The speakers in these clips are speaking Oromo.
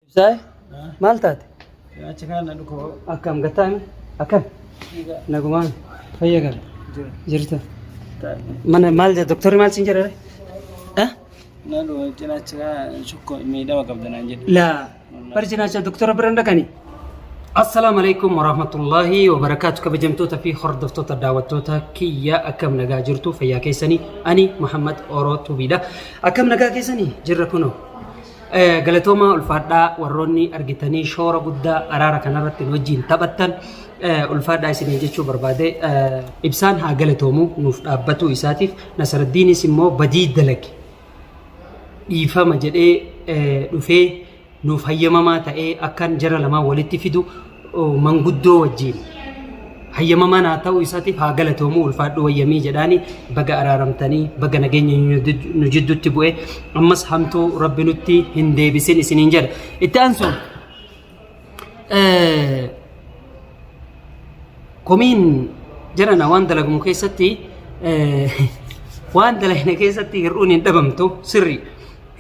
Ibsaay maal taate? Achi kana na dhukkuba. Akkam gattaame? Akkam? Nagumaan fayya gala. Jira. Jirta. Mana maal jedha doktorri maal siin jedha? Eh? Na dhuwa cinaacha kana shukko miidhama qabda naan jedhe. Laa. Bari cinaacha doktora bira hin dhaqani. Assalaamu alaikum warahmatullaahi wabarakaatu kabajamtoota fi hordoftoota daawwattoota kiyya akkam nagaa jirtu fayyaa keessanii ani Muhammad Oro Tubiidha. Akkam nagaa keessanii jirra kunoo. Galatoomaa ulfaadhaa warroonni argitanii shoora guddaa araara kanarratti nu wajjin taphattan ulfaadhaa isiniin jechuu barbaade ibsaan haa galatoomu nuuf dhaabbatuu isaatiif Nasraddiinis immoo badii dalage dhiifama jedhee dhufee nuuf hayyamamaa ta'ee akkan jara lamaan walitti fidu manguddoo wajjiin hayyamamaa naa ta'uu isaatiif haa galatoomu ulfaadhu wayyamii jedhaani baga araaramtanii baga nageenya nu jidduutti bu'e ammas hamtuu rabbi nutti hin deebisin isiniin jedha. Itti aansuun komiin jarana waan dalagamu keessatti waan dalagne keessatti hir'uun hin dhabamtu sirrii.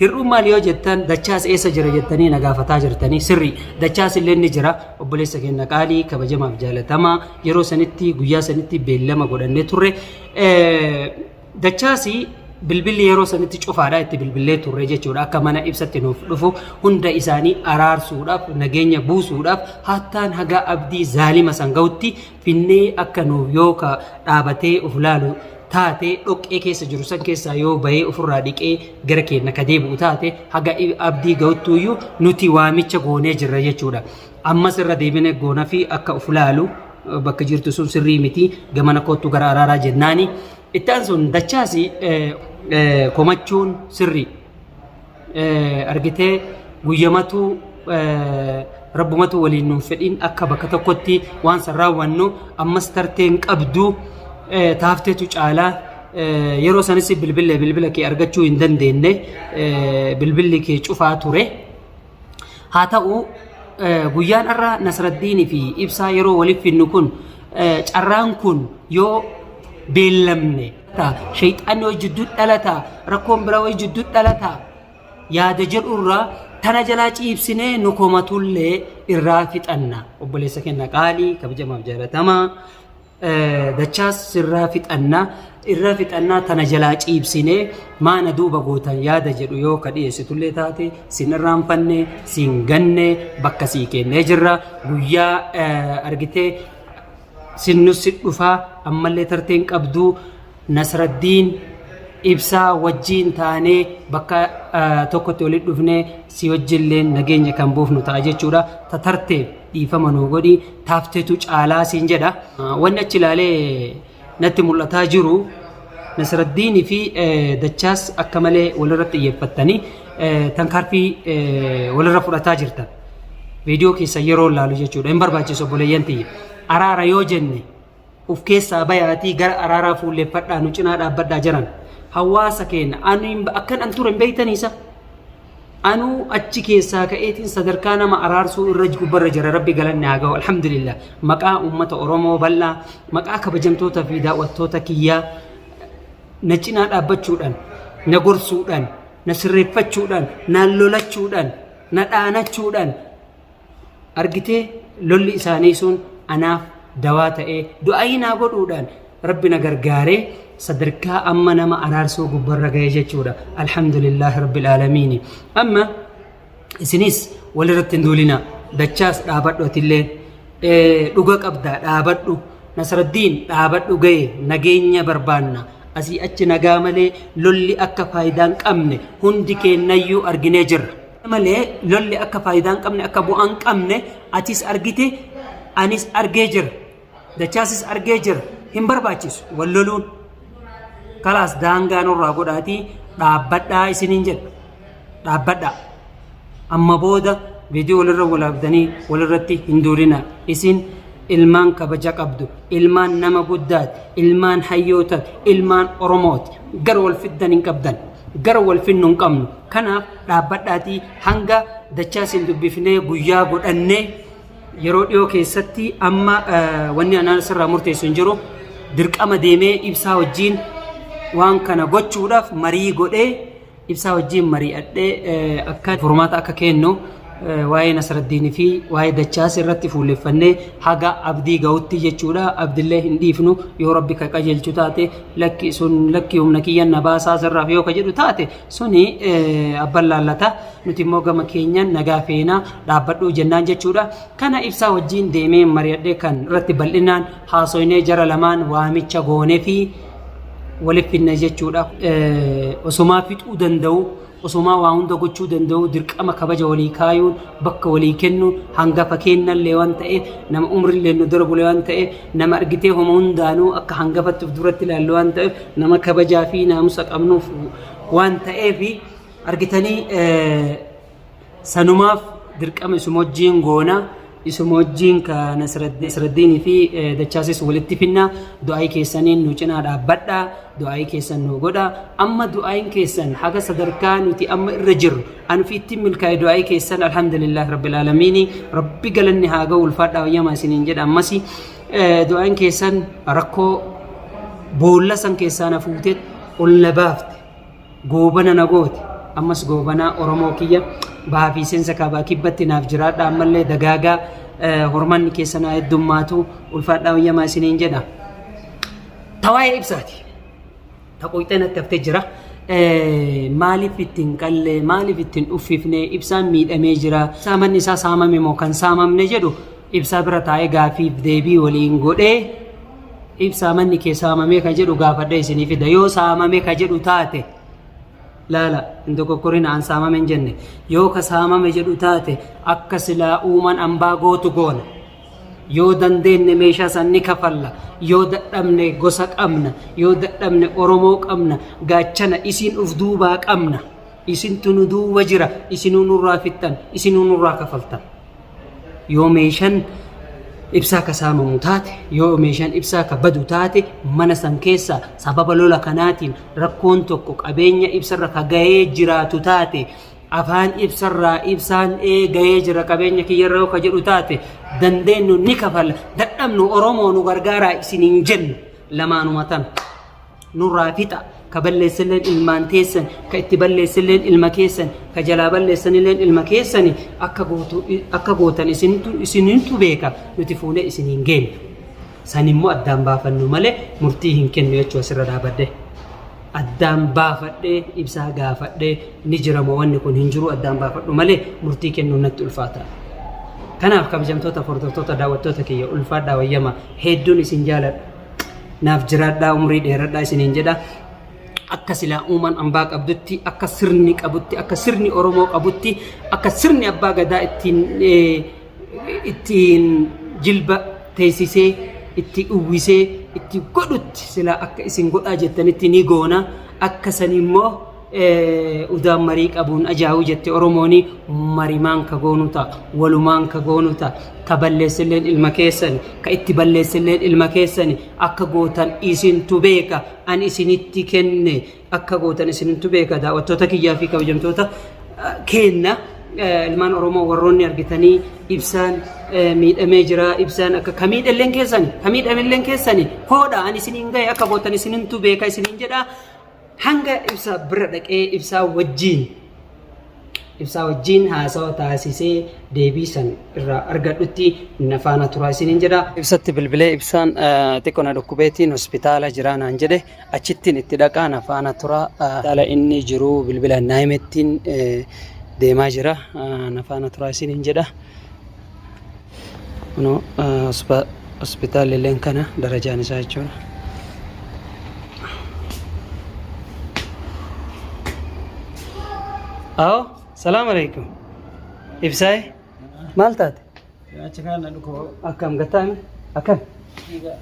Hir'uun maali yoo jettan dachaas eessa jira jettanii na gaafataa jirtanii sirrii dachaas illee ni jira obboleessa keenya qaalii kabajamaaf jaalatamaa yeroo sanitti guyyaa sanitti beellama godhannee turre dachaas bilbilli yeroo sanitti cufaadha itti bilbillee turre jechuudha akka mana ibsatti nuuf dhufu hunda isaanii araarsuudhaaf nageenya buusuudhaaf hattaan haga abdii zaalima san gahutti finnee akka nuuf yoo ka dhaabatee of laalu taate dhoqqee keessa jiru san keessaa yoo bahee ofirraa dhiqee gara keenna ka deebi'u taate haga abdii ga'uttuuyyuu nuti waamicha goonee jirra jechuudha. Ammas irra deebine goona fi akka of laalu bakka jirtu sun sirrii miti gamana koottu gara araaraa jennaani. Itti aansuun dachaasi komachuun sirrii. Argitee guyyamatu rabbumatu waliin nuun fedhin akka bakka tokkotti waan san raawwannu ammas tarteen qabdu taafteetu caalaa yeroo sanis bilbila bilbila kee argachuu hin dandeenye bilbilli kee cufaa ture. Haa ta'u guyyaan har'a Nasraddiinii fi Ibsaa yeroo waliif finnu kun carraan kun yoo beellamne shayxaanni wayii jidduu dhalata rakkoon biraa wayii jidduu dhalata yaada jedhu irraa tana jalaa ciibsinee nu komatullee irraa fixanna obboleessa keenya qaalii kabajamaaf jaalatamaa dachaas sirraa fixanna irraa fixannaa tana jalaa ciibsinee maana duuba gootan yaada jedhu yoo ka dhiyeessitullee taate sin irraanfanne sin ganne bakka sii kennee jirra guyyaa argitee sin nussi dhufaa ammallee tarteen qabduu Nasraddiin ibsaa wajjiin taanee bakka tokkotti walitti dhufnee si wajjillee nageenya kan buufnu ta'a jechuudha. Tatarteef dhiifama nuu godhi taafteetu caalaa siin jedha. Wanni achi ilaalee natti mul'ataa jiru Nasraddiinii fi Dachaas akka malee walirratti xiyyeeffattanii tankaarfii walirra fudhataa jirtan. Viidiyoo keessa yeroo ilaalu jechuudha. Hin barbaachisu obboleeyyan tiyya. Araara yoo jenne uf keessaa bayaatii gara araaraa fuulleeffadhaa nu cinaa dhaabbadhaa jiran. Hawaasa keenya anu akkan an ture hin beektaniisa. Anuu achi keessaa ka'eetiin sadarkaa nama araarsuu irra gubbarra jira rabbi galanni haa ga'u alhamdulillah maqaa uummata Oromoo bal'aa maqaa kabajamtoota fi daawwattoota kiyyaa na cinaa dhaabbachuudhaan na gorsuudhaan na sirreeffachuudhaan na lolachuudhaan na dhaanachuudhaan Argitee lolli isaanii sun anaaf dawaa ta'ee du'aayii naa godhuudhaan rabbi na gargaaree sadarkaa amma nama araarsuu gubbarra ga'e jechuudha. Alhamdulillaahi rabbil aalamiini. Amma isinis walirratti hin duulinaa. Dachaas dhaabadhu atillee. Dhuga qabda dhaabadhu. Nasraddiin dhaabadhu ga'e nageenya barbaanna. Asii achi nagaa malee lolli akka faayidaa hin qabne hundi keennayyuu arginee jirra. Malee lolli akka faayidaa hin qabne akka bu'aa hin qabne atis argite anis argee jira dachaasis argee jira hin barbaachisu wal loluun kalaas daangaa nurraa godhaatii dhaabbadhaa isiniin jedha dhaabbadhaa amma booda viidiyoo walirra walaabdanii walirratti hin duulina isin ilmaan kabaja qabdu ilmaan nama guddaati ilmaan hayyootaati ilmaan oromooti gara wal fiddan hin qabdan gara wal finnu hin qabnu kanaaf dhaabbadhaatii hanga dachaa isin dubbifnee guyyaa godhannee yeroo dhiyoo keessatti amma wanni anaan asirraa murteessu hin jiru dirqama deemee ibsaa wajjiin waan kana gochuudhaaf marii godhee ibsaa wajjiin mari'adhee akka furmaata akka kennu Waa'ee Nasraddiinii fi waa'ee Dachaas irratti fuulleffannee haga Abdii ga'utti jechuudha. Abdillee hin dhiifnu yoo Rabbi ka qajeelchu taate lakki sun lakki humna kiyyan na baasaa sirraaf yoo ka jedhu taate suni abban laallata. Nuti immoo gama keenyan nagaa feena dhaabbadhuu jennaan jechuudha. Kana ibsaa wajjiin deemee mari'adhee kan irratti bal'inaan haasoynee jara lamaan waamicha goonee fi waliif finne jechuudha. Osumaa fixuu danda'u Osomaa waa hunda gochuu danda'uu dirqama kabaja walii kaayuun bakka walii kennuun hangafa keennallee waan ta'eef nama umrillee nu dura bule waan ta'eef nama argitee homa hundaanuu akka hangafatti of duratti ilaallu waan ta'eef nama kabajaa fi naamusa qabnuuf waan ta'eef argitanii sanumaaf dirqama isuma wajjiin goona. Isuma wajjiin ka Nasraddiinii fi Dachaasis walitti finna. Du'aayii keessaniin nu cinaa dhaabbadha. Du'aayii keessan nu godha. Amma du'aayiin keessan haga sadarkaa nuti amma irra jirru an fi ittiin milkaa'e du'aayii keessan alhamdulillah rabbil aalamiini. Rabbi galanni haa ga'u ulfaadhaa wayyamaa isiniin jedha ammasi. Du'aayiin keessan rakkoo boolla san keessaa na fuutee ol na baafte. Goobana na goote. Ammas goobanaa Oromoo kiyya bahaa fi seensa kaabaa kibbatti naaf jiraadha ammallee dagaagaa hormanni keessa naa heddummaatu ulfaadhaa wayyamaa isiniin jedha. Tawaa'ee ibsaati. Taqoyxee natti haftee jira. Maaliif ittiin qalle maaliif ittiin uffifne ibsaan miidhamee jira. Saamanni isaa saamame moo kan saamamne jedhu ibsaa bira taa'ee gaafiif deebii waliin godhee Ibsaa manni kee saamamee ka jedhu gaafadhee isinii fida. Yoo saamame ka jedhu taate laala hin dogoggorina an saamame hin jenne. Yoo ka saamame jedhu taate akka silaa uuman ambaa gootu goona. Yoo dandeenye meeshaa san ni kafalla. Yoo dadhabne gosa qabna. Yoo dadhabne Oromoo qabna. Gaachana isin uf duubaa qabna. Isintu nu duuba jira. Isinuu nurraa fixxan. Isinuu nurraa kafaltan. Yoo meeshaan ibsaa ka saamamu taate, yoo meeshaan ibsaa ka badu taate, mana san keessa sababa lola kanaatiin rakkoon tokko qabeenya ibsarra ka gahee jiraatu taate, afaan ibsarraa ibsaan ee gahee jira qabeenya kiyyarra yoo ka jedhu taate, dandeenyu ni kafalla, dadhabnu Oromoo nu gargaaraa isin hin jennu lamaanuma tana. Nurraa fixa ka balleesselleen ilmaan teessan ka itti balleesselleen ilma keessan ka jalaa balleessanilleen ilma keessani akka gootu akka gootan isintu isinintu beeka nuti fuunee isin hin geenyu san immoo addaan baafannu malee murtii hin kennu jechuu asirra dhaabadhe addaan baafadhee ibsaa gaafadhee ni jira moo wanni kun hin jiru addaan baafadhu malee murtii kennuun natti ulfaata. Kanaaf kabajamtoota hordoftoota daawwattoota kiyya ulfaadhaa wayyama hedduun isin jaaladha. Naaf jiraadhaa umrii dheeradhaa isiniin jedha. Akka silaa uumaan ambaa qabdutti, akka sirni qabutti, akka sirni Oromoo qabutti, akka sirni abbaa gadaa ittiin ittiin jilba teessisee, itti uwwisee, itti godhutti silaa akka isin godhaa jettanitti ni goona. Akka san immoo Udaan marii qabuun ajaa'u jette Oromooni marimaan ka goonu ta'a walumaan ka goonu ta'a ka balleesselleen ilma keessani ka itti balleesselleen ilma keessani akka gootan isintu beeka an isinitti kenne akka gootan isintu beeka daawwattoota kiyyaa fi kabajamtoota keenna ilmaan Oromoo warroonni argitanii ibsaan miidhamee jira ibsaan akka ka miidhalleen keessani ka miidhamelleen keessani hoodha an isiniin gahe akka gootan isintu beeka isiniin jedha. Hanga ibsaa bira dhaqee ibsaa wajjiin ibsaa wajjiin haasawa taasisee deebii san irraa argadhutti na faana turaa isiniin jedha. Ibsatti bilbilee ibsaan xiqqoo na dhukkubeetiin hospitaala jiraa naan jedhe achittiin itti dhaqaa na faana turaa. Hospitaala inni jiru bilbila naayimettiin deemaa jira na faana turaa isiniin jedha. Kunoo hospitaalli illeen kana darajaan isaa jechuudha. Awo, salaam alaikum. Ibsaay, maal taate? Achi kaan na dhukoo. Akkam gattaame? Akkam?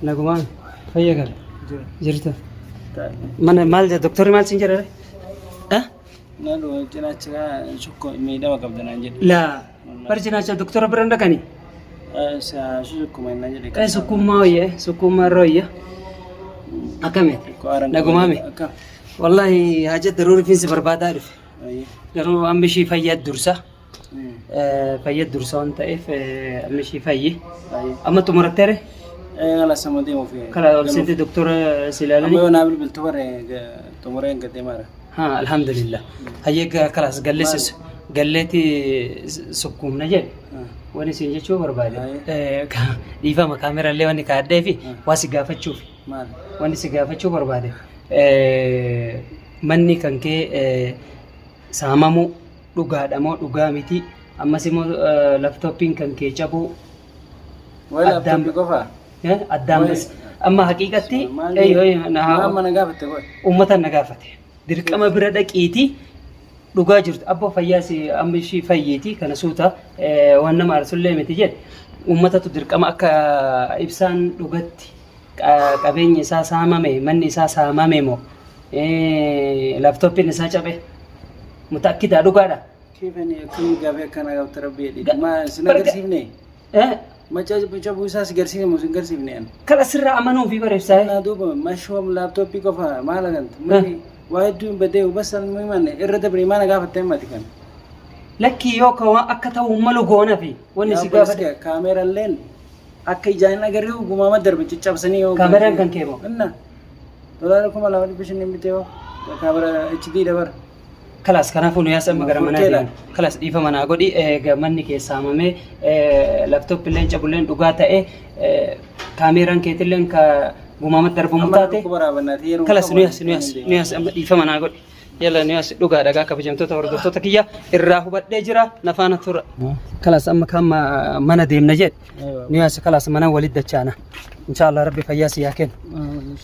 Nagumaan fayya gala? Jirtu. Mana maal jedha doktorri maal siin jedha? Eh? Na dhukoo cinaacha kaan shukko miidhama qabda naan jedhe. Laa. Bar cinaacha doktora bira hin dhaqani. Sukkuuma innaan jedhe. Sukkuummaa wayya sukkuummaa irra wayya. Akkamitti? Nagumaame. Wallahi haja daruu rifeensi barbaadaa dhufe. Garuu amma ishii fayyaa dursa. Fayyaa dursa waan ta'eef amma ishii fayyi. Amma xumuratteere? Kala sama deemuuf. Kala ol seente doktora si ilaalanii. Amma yoo naa bilbiltu bare xumureen gad deemaara. Haa alhamdulillah. Hayyee kalaas galleessis. Galleetti sukkuumna jedhe. Wani isin jechuu barbaade. Dhiifama kaameraallee wanni kaa'adhee fi waa si gaafachuuf. Maal? Wanni si gaafachuu barbaade. Manni kan kee saamamuu dhugaadha moo dhugaa miti? Ammas immoo laptooppiin kan kee cabuu Wayi Addaan- laaptooppii qofaa? addaan Wayi- bas. Amma haqiiqatti Maal na maal mana gaafatte qoy? uummata na gaafate. Dirqama bira dhaqiiti dhugaa jirtu abboo fayyaa si amma ishii fayyiiti kana suuta waan nama aarsullee miti jedhe uummatatu dirqama akka ibsaan dhugatti qabeenyi isaa saamame manni isaa saamame moo laaptooppiin isaa cabe mutaakkidaa dhugaadha. Keefani akkamii gaafii akkana gaafte rabbi jedhi. Maa sin agarsiifne? Macaa cabuu isaa si garsiifne moo sin garsiifne ani? Kan asirraa amanuu fi bareebsaa. Naa duuba mashoom laaptooppii qofa maal aganta? Manni waa hedduu hin badee bas manne irra dabre maana gaafatte himati kan. Lakkii yoo ka waan akka ta'uu malu goona fi wanni si gaafate. Kaameeralleen akka ijaan hin agarree gumaama darbe caccabsanii yoo. Kaameraan kan kee moo? Inna doolaara 2500 hin bitee hoo kaameraa HD dabara. Kalaas kanaafuu nu yaasa amma gara manaa Furkeedha. deemna. Kalaas dhiifama naa godhi eega manni kee saamamee laptop illeen cabulleen dhugaa ta'e kaameeraan keetilleen ka gumaamatti darbamu Amma taate. dhukkuba raabannaati yeroo Kalas qabu nu yaas nu yaas nu yaas amma dhiifama naa godhi. Yalla nu yaas dhugaa dhagaa kabajamtoota hordoftoota kiyya irraa hubadhee jira na faana tura. Kalaas amma kan mana deemna jedhe. Nu yaas kalaas mana walitti dachaana. Inshaallah rabbi fayyaa si yaa kennu.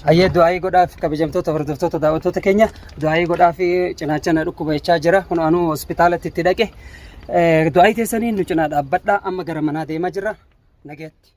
Hayyee du'aayii godhaaf kabajamtoota hordoftoota daawwattoota keenya du'aayii godhaaf cinaacha na dhukkuba jechaa jira. Kun anuu hospitaalatti itti dhaqe. Du'aayii teessanii nu cinaa dhaabbadhaa amma gara manaa deemaa jirra. Nagaatti.